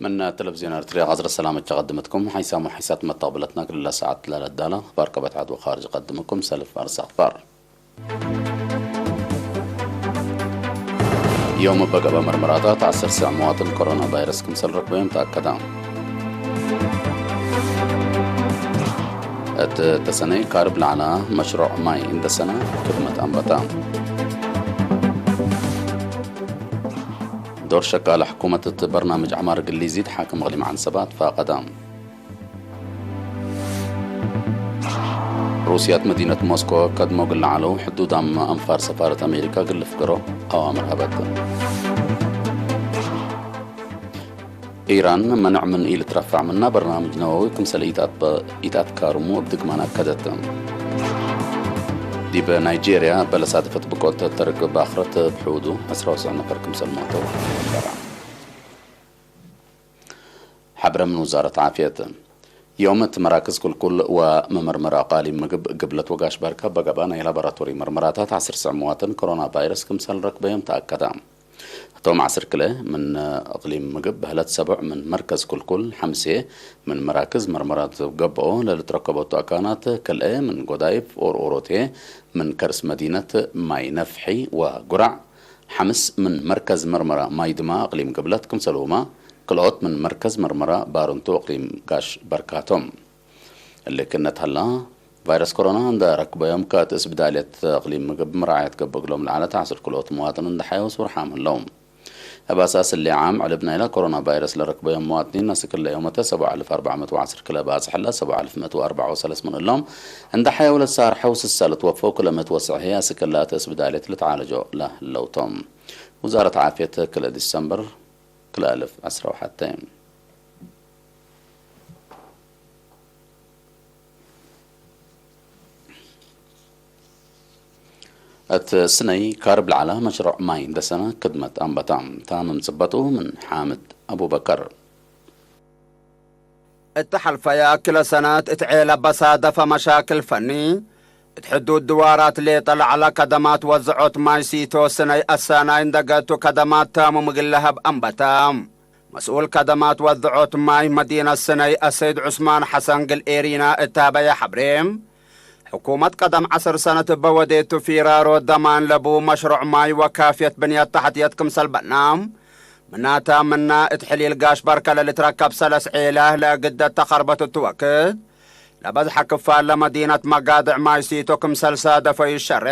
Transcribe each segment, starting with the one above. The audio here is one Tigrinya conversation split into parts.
من تلفزيون أرتريا غزر السلام الجغد متكم حيسام وحيسات متقبلتنا كل ساعة لا لدالة أخبار كبت عدو خارج قدمكم سلف أرس أخبار. ዮም በገበ መርመራታት ዓሰርተ ሰዕ መዋጥን ኮሮና ቫይረስ ክምሰል ረክበዮም ተኣከዳ። እት ተሰነይ ካርብ ለዓላ መሽሮዕ ማይ እንደሰና ክድመት ኣንበታ። ዶር ሸቃለ ሕኩመት እት በርናምጅ ዓማር ግሊ ዚድ ሓክም እቕሊም ዓን ሰባት ፋቐዳ። ሩስያት መዲነት ሞስኮ ከድሞ ግለዓለው ሕዱዳም ኣንፋር ሰፋረት ኣሜሪካ ግልፍ ገሮ ኣዋምር ሀበት። ኢራን መነዕ ምን ኢልትረፋዕ ምና በርናምጅ ነወዊ ክምሰለ ኢትኣትካርሙ እብ ድግማን ኣከደት። ዲበ ናይጄርያ በለሳድፈት ብቆት ተርግ ባኽረት ብሕውዱ ዕስራ ወስዕ ነፈር ክምሰል ሞተው። ሓብረ ምን ውዛረት ዓፍየት። ዮም እቲ መራክዝ ኩልኩል ወመመርመራ ቃሊ ምግብ ግብለት ወጋሽ ባርካ በገባ ናይ ላቦራቶሪ መርመራታት ዓስር ስዕ መዋትን ኮሮና ቫይረስ ክምሰል ረክበዮም ተኣከዳ። እቶም ዓስር ክለ ምን እቕሊም ምግብ በህለት ሰቡዕ ምን መርከዝ ኩልኩል ሓምሴ ምን መራክዝ መርመራት ገብኦ ለልትረከበቱ ኣካናት ክልኤ ምን ጎዳይፍ ኦርኦሮቴ ምን ከርስ መዲነት ማይ ነፍሒ ወጉራዕ ሓምስ ምን መርከዝ መርመራ ማይ ድማ እቕሊም ግብለት ክምሰልሁማ ክልኦት ምን መርከዝ መርመራ ባርንቱ እቕሊም ጋሽ በርካቶም። እልክነት ሀላ ቫይረስ ኮሮና እንደ ረክበዮም ከእትእስ ብዳልየት እቕሊም ምግብ ምርዓየት ገብእ እግሎም ለዓለት ዓስር ክልኦት መዋጥን እንደሓየው ስውርሓም ህለው። እብ ኣሳስ እሊ ዓም ዕልብ ናይላ ኮሮና ቫይረስ ለረክበዮም መዋጥኒን ነስክለ ዮመተ ሰብዓ ኣልፍ ኣርባዕ መእቲ ወዓስር ክለ ባጽሕላ ሰብዓ ኣልፍ መእቲ ወኣርባዕ ወሰለስ ምን እሎም እንደሓየው ለሳርሐው ስሳ ልትወፈው ክለ መእቲ ወስዕሄ ኣስክላ እትእስ ብዳልየት ልትዓለጆ ለህለውቶም። ውዛረት ዓፍየት ክለ ዲሰምበር ክለ ኣልፍ ዓስራ ወሓተ። እት ስነይ ካርብ ለዓላ መሽሮዕ ማይ እንደሰና ክድመት ኣንበታ። ታምም ጽበጡ ምን ሓምድ ኣቡበከር። እት ሐልፈያ ክለ ሰነት እት ዔለ በሳደፈ መሻክል ፈኒ፣ እት ሕዱድ ድዋራት ሌጠ ለዐለ ከደማት ወዘዖት ማይ ሲቶ ስነይ ኣሳናይ እንደገቱ ከደማት ታምም እግል ለሀብ ኣንበታ። መስኡል ከደማት ወዘዖት ማይ መዲነት ስነይ ኣሰይድ ዑስማን ሐሰን ግል ኤሪና እታበየ ሐብሬ፣ ሕኩመት ቀደም ዐስር ሰነት እበ ወዴቱ ፊራሮ ደማን ለቡ መሽሮዕ ማይ ወካፍየት ብንየት ተሕትየት ክምሰል በና፣ ምናታ ምና እት ሕሊል ጋሽ በርከ ለልትረከብ ሰለስ ዔለ ለእግደት ተኸርበት እቱ ወክድ፣ ለበዝሐ ክፋል ለመዲነት መጋድዕ ማይ ሲቶ ክምሰል ሳደፈዩ ሸሬ፣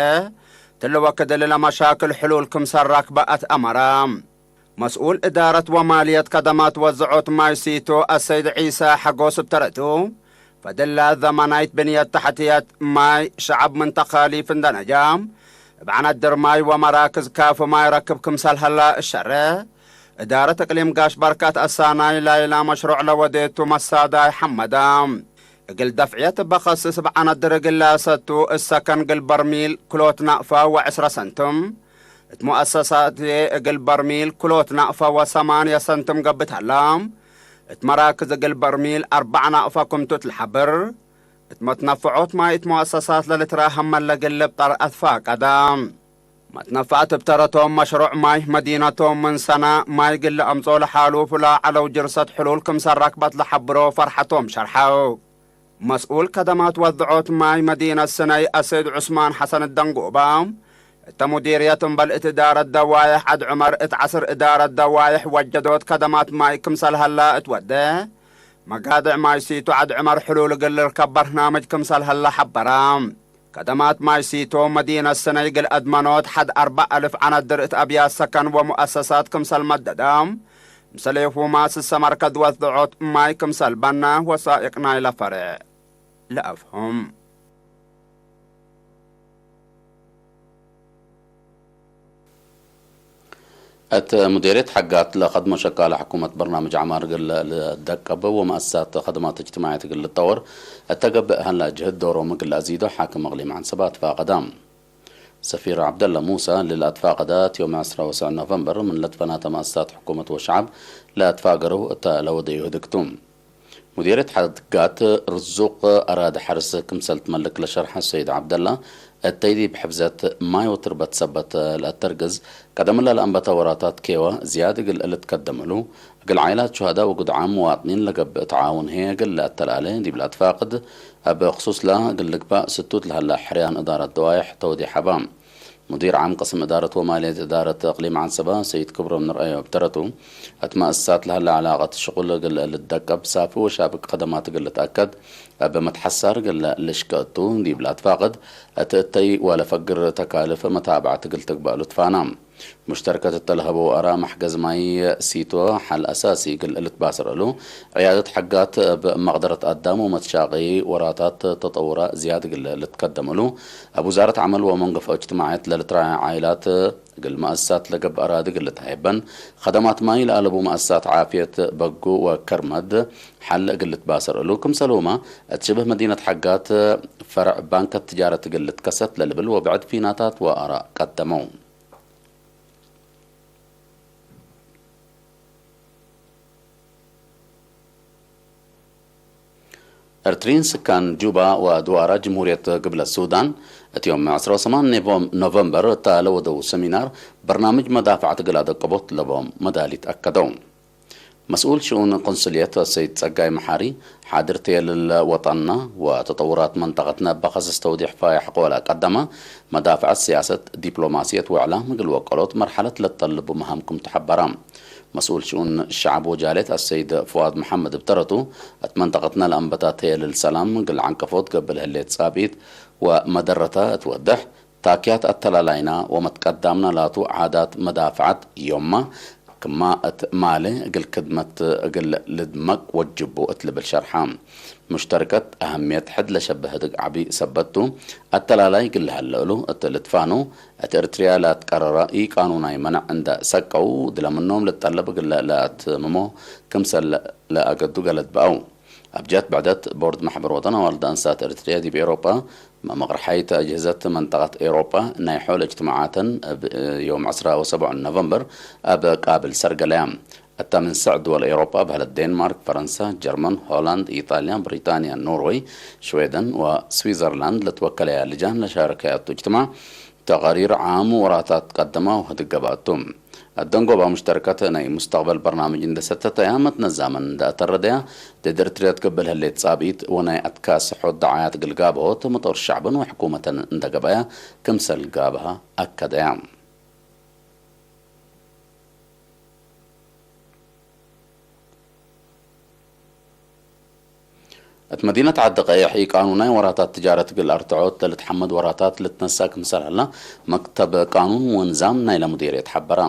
ትል ወክድ እሊ ለመሻክል ሕሉል ክምሰል ረክበ ኣትአመረ። መስኡል እዳረት ወማልየት ከደማት ወዘዖት ማይ ሲቶ ኣሰይድ ዒሳ ሐጎስ እብ ተረቱ፣ ፈድላ ዘመናይት ብንየት ተሕትየት ማይ ሸዐብ ምን ተካሊፍ እንደነጃ፣ እብ ዐነድር ማይ ወመራክዝ ካፍ ማይ ረክብ ክምሰል ሀላ እሸረ፣ እዳረት እቅሊም ጋሽ በርካት ኣሳናይ ላይላ መሽሮዕ ለወዴቱ መሳዳይ ሐመዳ። እግል ደፍዕየት እበ ከስስ እብ ዐነድር እግል ላሰቱ እሰከን እግል በርሚል ክሎት ናእፋ ወዕስረ ሰንትም፣ እት ሙአሰሳትዬ እግል በርሚል ክሎት ናእፋ ወሰማንየ ሰንትም ገብእ ተላ፣ እት መራክዝ እግል በርሚል አርበዕ ናእፋ ክምቱ እት ለሐብር፣ እት መትነፍዖት ማይ እት ሙአሰሳት ለልትራሀም መለግል ልብጠር አትፋቀደ። መትነፋእት እብ ተረቶም መሽሩዕ ማይ መዲነቶም ምን ሰና ማይ እግል ለአምጾ ለሓሉፍ ለዐለው ጅርሰት ሕሉል ክምሰል ረክበት ለሐብሮ ፈርሐቶም ሸርሐው። መስኡል ከደማት ወዘዖት ማይ መዲነት ስነይ አሰይድ ዑስማን ሐሰን እደንጎባ፣ እተ ሙዲርየት እምበል እት እዳረት ደዋይሕ ዐድ ዑመር እት ዐስር እዳረት ደዋይሕ ወጀዶት ከደማት ማይ ክምሰል ሀላ እት ወደ፣ መጋድዕ ማይ ሲቶ ዐድ ዑመር ሕሉል እግል ልርከብ በርናምጅ ክምሰል ሀላ ሐበራ። ከደማት ማይ ሲቶ መዲነት ስነይ እግል አድመኖት ሐድ አርበዕ አልፍ ዐነድር እት አብያት ሰከን ወሙአሰሳት ክምሰል መደደ፣ ምስሌሁማ ስሰ መርከዝ ወዘዖት ማይ ክምሰል በና ወሳኢቅ ናይለ ፈሬዕ ለአፍሆም። እት ሙዴርየት ሐጋት ለኸድሞ ሸቃለ ሕኩመት በርናምጅ ዐማር እግል ልደቀብ ወመአሰሳት ከደማት እጅትማዕየት እግል ልጠወር እተ ገብእ ሀላ ጅህድ ዶሮም እግል አዚዶ ሓክም እቅሊም ዐንሰባ አትፋቀዳ። ሰፊር ዐብደላ ሙሳ ልል አትፋቀዳት ዮም ዐስራ ወሰዕ ኖቨምበር ምን ለትፈናተ መአሰሳት ሕኩመት ወሸዐብ ለአትፋገረው እተ ለወደዩ ህድግቱ። ሙዲርየት ሐጋት ርዙቅ አራድ ሐርስ ክምሰል ትመልክ ለሸርሐ ሰይድ ዐብደላ፣ እተይዲ ብሕብዘት ማይ ወትርበት ሰበት ለአተርግዝ ቀደምላ ለአንበተ ወራታት ኬዋ ዝያድ እግል ልትከደምሉ እግል ዓይላት ሹሃዳ ወጉድዓም ዋጥኒን ለገብእ ተዓውን ሄ እግል ለአተላለ ዲብላ ትፋቅድ። እብ ክሱስላ እግል ልግባእ ስቱት ለሀላ ሕርያን እዳረት ደዋይሕ ተውዲሐባ። ሙዲር ዓም ቅስም እዳረት ወማልየት እዳረት እቅሊም ዓንሰባ ሰይድ ክብሮም ንርአዮ ብተረቱ፣ እት መእሳት ለሀላ ዕላቀት ሽቁል እግል ልትደቀብ ሳፊ ወሻብክ ከደማት እግል ልትአከድ እብ መትሐሳር እግል ልሽቀ እቱ ዲብላ ትፋቅድ። እት እተይ ወለፈግር ተካልፍ መታብዐት እግል ትግበእሉ ትፋና። ሙሽተርከት እተ ለሀበው አራ መሕገዝ ማይ ሲቶ ሐል አሳሲ እግል ልትባስረሉ፣ ዕያደት ሐጋት እብ መቅደረት አዳም ወመትሻቂ ወራታት ተጠውራ ዝያድ እግል ልትከደምሉ፣ እብ ውዛረት ዐመል ወመንገፎ እጅትማዕየት ለልትራዐ ዓይላት እግል መአሳት ለገብእ አራዲ እግል ልትሀየበን፣ ከደማት ማይ ለአለቡ መአሳት ዓፍየት በጉ ወከርመድ ሐል እግል ልትባሰር እሉ። ክምሰልሁመ እት ሽብህ መዲነት ሐጋት ፈርዕ ባንከት ትጃረት እግል ልትከሰት ለልብል ወብዕድ ፊናታት ወአራ ቀደመው። ኤርትሪን ስካን ጁባ ወድዋራ ጅምሁርየት ግብለት ሱዳን፣ እቲ ዮም ዕስራ ወሰማን ኔቮም-፣ ኖቨምበር እታ ለወደው ሰሚናር በርናምጅ መዳፍዓት እግል አደቀቦት ለቦም መዳሊት አከደው። መስኡል ሽኡን ቅንስልየት ሰይድ ጸጋይ መሓሪ፣ ሓድር ተየልል ወጠንና ወተጠውራት መንጠቀትና በኸሰስ ተውዲሕ ፋያሕ ቆላ ቀደማ፣ መዳፍዐት ሲያሰት፣ ዲፕሎማስየት ወዕላም እግል ወቀሎት መርሐለት ለትጠልቡ መሃም ክም ተሐበራ። መስኡል ሽኡን ሸዕብ ወጃሌት አሰይድ ፍዋድ መሐመድ ብተረቱ፣ እት መንጠቀትና ለአንበታ ተየልል ሰላም እግል ዐንቀፎት ገብእ ለህሌት ጻብኢት ወመደረታ እትወድሕ፣ ታክያት አተላላይና ወመትቀዳምና ላቱ ዓዳት መዳፍዐት ዮማ ክማ እት ማሌ እግል ክድመት እግል ልድመቅ ወጅቡ እት ልብል ሸርሐ። ሙሽተርከት አህምየት ሕድ ለሸብህ ህድግ ዐቢ ሰበት ቱ፣ አተላላይ እግል ለሀለ እሉ እት ልትፋኑ፣ እት ኤርትርያ ለአትቀረረ ኢ-ቃኑናይ መነዕ እንደ ሰቀው፣ ድለ ምኖም ልትጠለብ እግል ለአትምሞ ክምሰል ለአገዱ ገለድ በአው። አብ ጀት ብዕደት ቦርድ ማሕበር ወጠን አዋልድ አንሳት ኤርትርያ ዲብ ኤሮጳ፣ መመቕርሓይት አጅህዘት መንጠቀት ኤሮጳ ናይ ሖል እጅትማዓተን እብ ዮም ዕስራ ወሰቡዕ ኖቨምበር እብ ቃብል ሰርገለያ። እታ ምን ሰዕ ድወል ኤሮጳ በህለት ዴንማርክ፣ ፈረንሳ፣ ጀርመን፣ ሆላንድ፣ ኢጣልያ፣ ብሪጣንያ፣ ኖርወይ፣ ሽዌደን ወስዊዘርላንድ ለትወከለያ ልጃን ለሻረከያቱ እጅትማዕ ተቃሪር ዓም ወራታት ቀደማ ወህድግ ገብአቱ። አደንጎባ ሙሽተርከት ናይ ሙስተቅበል በርናምጅ እንደ ሰተተያ መትነዛመን እንደ አተረደያ፣ ድድ ኤርትርያ ትገብእ ለህሌት ጻብኢት ወናይ አትካሲ ሖት ደዓያት እግል ጋብኦት መጦር ሸዕብን ወሕኩመተን እንደ ገብአያ ክምሰል ጋብሃ አከደያ። እት መዲነት ዓዲ ቀይሕ ኢቃኑናይ ወራታት ትጃረት እግል አርትዖት ለልትሐመድ ወራታት ልትነሳ ክምሰል ሀላ መክተብ ቃኑን ወንዛም ናይለ ሙዲርየት ሐበራ።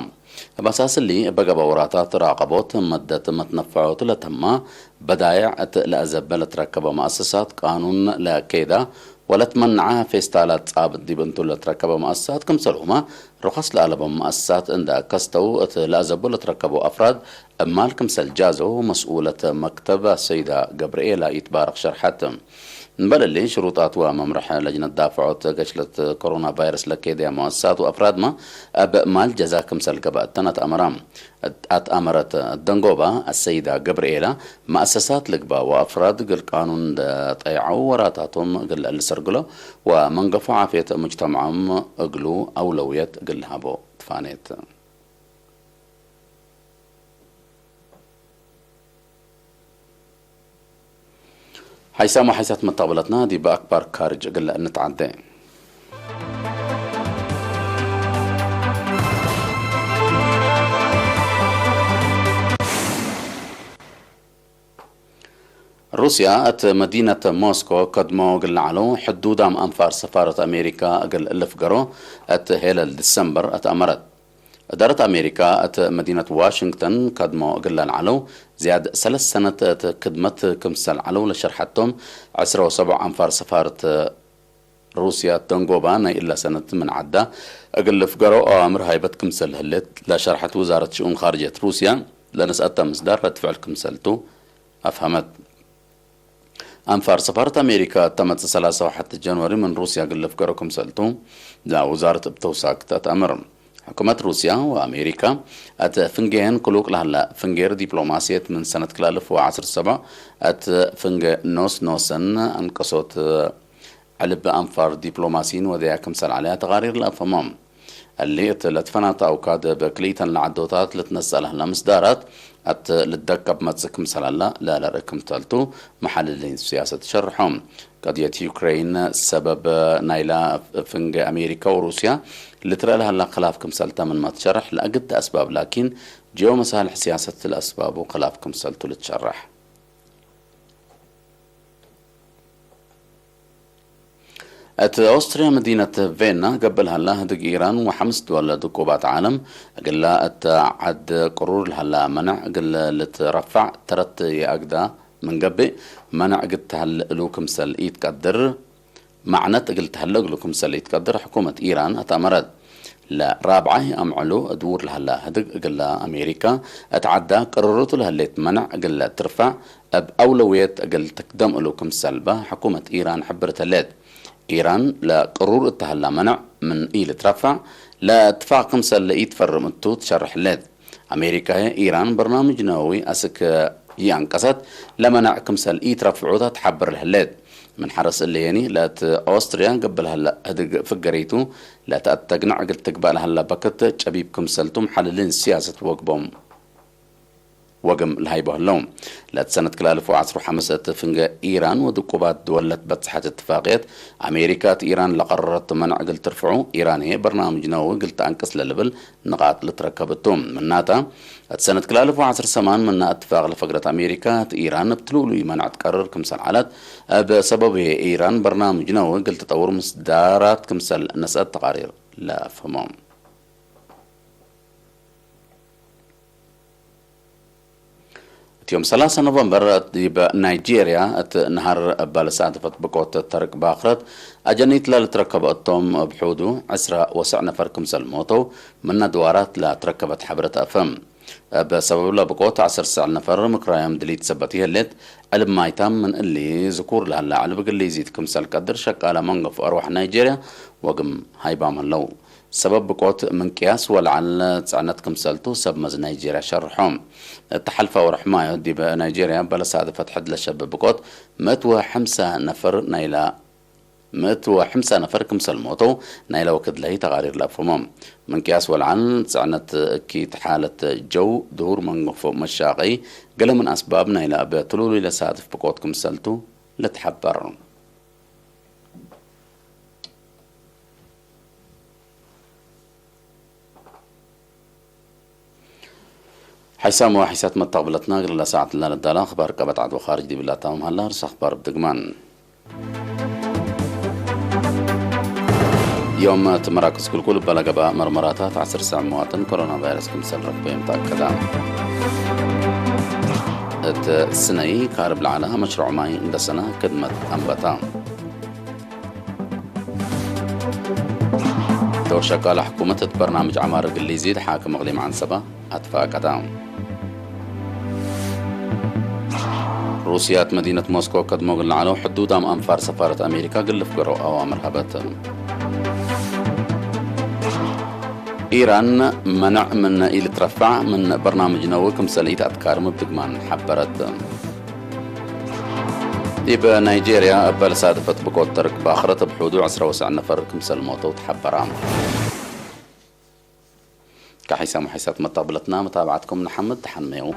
እብ አሳስ እሊ፣ እበ ገበ ወራታት ራቀቦት መደት መትነፈዖት ለተማ በዳይዕ እት ለአዘበ ለትረከበ መአሰሳት ቃኑን ለኬዳ ወለትመንዓ ፌስታላት ጻብጥ ዲብ እንቱ ለትረከበ መአሰሳት ክምሰልሁመ ርኸስ ለአለቦም መአሰሳት እንደ ከስተው እት ለአዘቡ ለትረከቡ አፍራድ እማል ክምሰል ጃዘው መስኡለት መክተብ ሰይዳ ገብርኤላ ይትባረክ ሸርሐት። እምበል እሊ ሽሩጣት ወመምርሕ ለጅነት ዳፍዖት ገሽለት ኮሮና ቫይረስ ለኬድያ መአሰሳት ወአፍራድማ እብ ማል ጀዛ ክምሰል ገብአተን አትአመራ። አትአመረት ደንጎባ አሰይዳ ገብርኤላ መአሰሳት ልግባእ ወአፍራድ እግል ቃኑን እንደ ጠይዐው ወራታቶም እግል ልሰርግሎ ወመንገፎ ዓፍየት ሙጅተምዖም እግሉ አውለውየት እግል ልሃቦ ትፋኔት። ሓይሳም ወሓይሳት መተቕበለትና ዲብ ኣክባር ካርጅ እግል እንተዓደ። ሩስያ እት መዲነት ሞስኮ ከድሞ እግል ለዓለው ሕዱዳም አንፋር ሰፋረት አሜሪካ እግል ልፍገሮ እት ሄለል ዲሰምበር እት አመረት። እዳረት አሜሪካ እት መዲነት ዋሽንግተን ከድሞ እግል ለልዓለው ዝያድ ሰለስ ሰነት እት ክድመት ክምሰል ዓለው ለሸርሐቶም ዕስራ ወሰቡዕ አንፋር ሰፋረት ሩስያ ደንጎባ ናይ እላ ሰነት ምን ዓዳ እግል ልፍገሮ አዋምር ሃይበት ክምሰል ህሌት ለሸርሐት ውዛረት ሽኡን ካርጀት ሩስያ ለነስአታ ምስዳር ረድፍዕል ክምሰልቱ አፍሀመት። አንፋር ሰፋረት አሜሪካ እተመጽእ ሰላሳ ወሓደ ጃንዋሪ ምን ሩስያ እግል ልፍገሮ ክምሰልቱ ለውዛረት እብ ተውሳክ ተአምር። ሕኩመት ሩስያ ወአሜሪካ እት ፍንጌህን ክሉቅ ለህላ ፍንጌር ዲፕሎማስየት ምን ሰነት ክላልፍ ወዐስር ሰብዕ እት ፍንጌ ኖስ ኖሰን አንቀሶት ዕልብ ኣንፋር ዲፕሎማሲን ወደያ ክምሰል ዓለያ ተቓሪር ለኣፈሞም። እሊ እቲ ለትፈናታ ኣውካድ በክልኢተን ለዓዶታት ልትነሳላህላ ምስዳራት ኣት ልደቀብ መጽእ ክምሰላላ ለለርኢ ክምተልቱ መሓልሊን ስያሰት ሸርሖም። ቀድየት ዩክሬን ሰበብ ናይላ ፍንገ ኣሜሪካ ወሩስያ ልትረአ ለሃላ ክላፍ ክምሰልታ ምን ማትሸርሕ ለኣግድ ኣስባብ ላኪን ጂኦ መሳልሕ ስያሰት ለኣስባቡ ክላፍ ክምሰልቱ ልትሸርሕ። እቲ ኦስትርያ መዲነት ቬና ገብእ ለሃላ ህድግ ኢራን ወሓምስ ድወል ድቁባት ዓለም እግላ እተ ዓድ ቅሩር ለሃላ መነዕ እግል ልትረፋዕ ተረት የኣግዳ ምን ገብእ መነዕ እግል ተህል እሉ ክምሰል ኢትቀድር ማዕነት እግል ተህለ እግሉ ክምሰል ኢትቀድር ሕኩመት ኢራን ኣተኣመረት። ለራብዓይ ኣምዕሉ እድውር ለሃላ ህድግ እግላ ኣሜሪካ እት ዓዳ ቅርርቱ ለህሌት መነዕ እግለ ትርፋዕ እብ ኣውለውየት እግል ትክደም እሉ ክምሰልባ ሕኩመት ኢራን ሕብርት ህሌት። ኢራን ለቅሩር እተሃላ መነዕ ምን ኢልትረፋዕ ለእትፋቅ ክምሰል ለኢትፈርም እቱ ትሸርሕ ህሌት። ኣሜሪካ ኢራን በርናምጅ ነወዊ ኣስክ ይኣንቀሰት ለመነዕ ክምሰል ኢትረፍዑታ ትሓብር ለህሌት። ምን ሓረስ እለየኒ ለእት ኦስትርያ ገብእ ለሃላ ህድግ ፍገሪቱ ለተኣተግነዕ እግል ትግባእ ለሃላ በክት ጨቢብ ክምሰልቱ መሓልልን ስያሰት ወግቦም ወግም ለሃይቦ ህለው። ለእት ሰነት ክላልፎ ዓስሩ ሓምስ እት ፍንገ ኢራን ወድቁባት ድወለት በጽሐት እትፋቅየት ኣሜሪካ እት ኢራን ለቀረረት መነዕ እግል ትርፍዑ ኢራን ህየ በርናምጅ ነወዊ እግል ተኣንቅስ ለልብል ንቃጥ ልትረከብ እቱ። ምናታ እት ሰነት ክላልፎ ዓስር ሰማን ምና እትፋቅ ለፈግረት ኣሜሪካ እት ኢራን እብ ትልውሉይ መነዕ ትቀርር ክምሰል ዓለት እብ ሰበብ ህየ ኢራን በርናምጅ ነወዊ እግል ትጠውር ምስዳራት ክምሰል ነስአት ተቃሪር ለፍህሞም። እቲ ዮም ሰላሳ ኖቨምበር ዲብ ናይጄርያ እቲ ነሃር እባ ለሳተፈት ብቆት ተርቅ ባኽረት ኣጀኒት ለልትረከበ እቶም እብ ሑዱ ዕስራ ወሰዕ ነፈር ክምሰል ሞተው ምነ ድዋራት ለትረከበት ሓበረት ኣፈም። እብ ሰበብ ለብቆት ዓሰርተ ሰዕ ነፈር ምክራዮም ድሊት ሰበት ይህሌት ዕልብ ማይታም ምን እሊ ዝኩር ለህላ ዕልብ ግሊዚት ክምሰል ቀድር ሸቃላ መንገፍ ኣርዋሕ ናይጄርያ ወግም ሃይባም ህለው። ሰበብ ብቆት ምንቅያስ ወልዓል ጽዕነት ክምሰልቱ ሰብ መዝ ናይጄርያ ሸርሖም። እተሓልፋ ወርሕ ማዮ ዲብ ናይጄርያ በለሳድፈት ሕድ ለሸብ ብቆት ምእት ወሐምሳ ነፈር ናይላ ምእት ወሐምሳ ነፈር ክምሰል ሞተው ናይላ ወክድ ለይ ተቃሪር ለአፈሞም። ምንቅያስ ወልዓል ጽዕነት እኪት ሓለት ጀው ድሁር መንገፎ መሻቀይ ገለ ምን ኣስባብ ናይላ በትሉሉ ለሳድፍ ብቆት ክምሰልቱ ልትሐበር። ሓይሳም ወሓይሳት መታቕብለትና ግርላ ሰዓት ላለ ዳላ ኣኽባር ቀበት ዓድ ወኻርጅ ዲብላ ታምሃላ ርስ ኣኽባር ብድግማን። ዮም እቲ መራክዝ ክልኩል በለገባ መርመራታት ዓስር ሰዕ መዋጥን ኮሮና ቫይረስ ክምሰል ረክቦ እዮም ተኣከዳ። እቲ ስነይ ካርብ ለዓላ መሽሮዕ ማይ እንደሰና ክድመት ኣንበታ። ተወሸቃላ ሕኩመት እቲ በርናምጅ ዓማር ግሊ ዚድ ሓክም እቕሊም ዓንሰባ ኣትፋቀዳ። ሩስያ እቲ መዲነት ሞስኮ ከድሞ ግል ለዓለው ሕዱዳም ኣንፋር ሰፋረት ኣሜሪካ ግልፍ ገሮ ኣዋምር ሃበት። ኢራን መነዕ ምን ኢልትረፋዕ ምን በርናምጅ ነዊ ክምሰል ኢትኣትካርም ብድግማን ሓበረት። ዲብ ናይጄርያ እበል ሳድፈት ብቆት ተርክ ባኽረት እብ ሑዱ ዕስራ ወሰዕ ነፈር ክምሰል ሞተው ተሓበራ። ካሒሳ ሙሓይሳት መታብለትና መታብዓትኩም ንሓመድ ተሓመዩ።